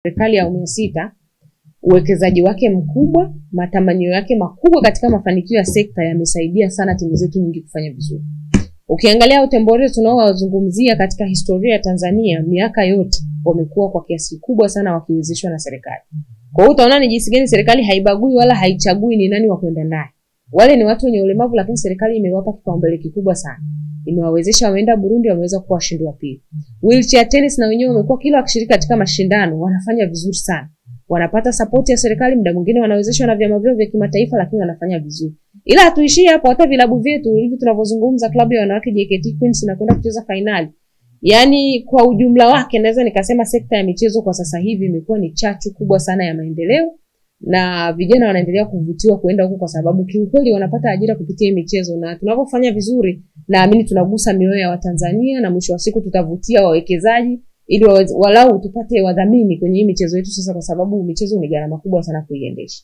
Serikali ya awamu ya sita, uwekezaji wake mkubwa, matamanio yake makubwa katika mafanikio ya sekta yamesaidia sana timu zetu nyingi kufanya vizuri. Ukiangalia Tembo Warriors tunaowazungumzia katika historia ya Tanzania, miaka yote wamekuwa kwa kiasi kikubwa sana wakiwezeshwa na serikali. Kwa hiyo utaona ni jinsi gani serikali haibagui wala haichagui ni nani wa kwenda naye. Wale ni watu wenye ulemavu, lakini serikali imewapa kipaumbele kikubwa sana. Imewawezesha, wameenda Burundi, wameweza kuwa washindi wa pili. Wheelchair tennis na wenyewe wamekuwa kila wakishiriki katika mashindano wanafanya vizuri sana. Wanapata support ya serikali, muda mwingine wanawezeshwa na vyama vyao vya kimataifa, lakini wanafanya vizuri. Ila hatuishii hapo, hata vilabu vyetu hivi tunavyozungumza, klabu ya wanawake JKT Queens inakwenda kucheza fainali. Yaani kwa ujumla wake naweza nikasema sekta ya michezo kwa sasa hivi imekuwa ni chachu kubwa sana ya maendeleo, na vijana wanaendelea kuvutiwa kuenda huko kwa sababu kiukweli wanapata ajira kupitia michezo, na tunapofanya vizuri naamini tunagusa mioyo ya Watanzania na mwisho wa siku tutavutia wawekezaji ili walau tupate wadhamini kwenye hii michezo yetu sasa, kwa sababu michezo ni gharama kubwa sana kuiendesha.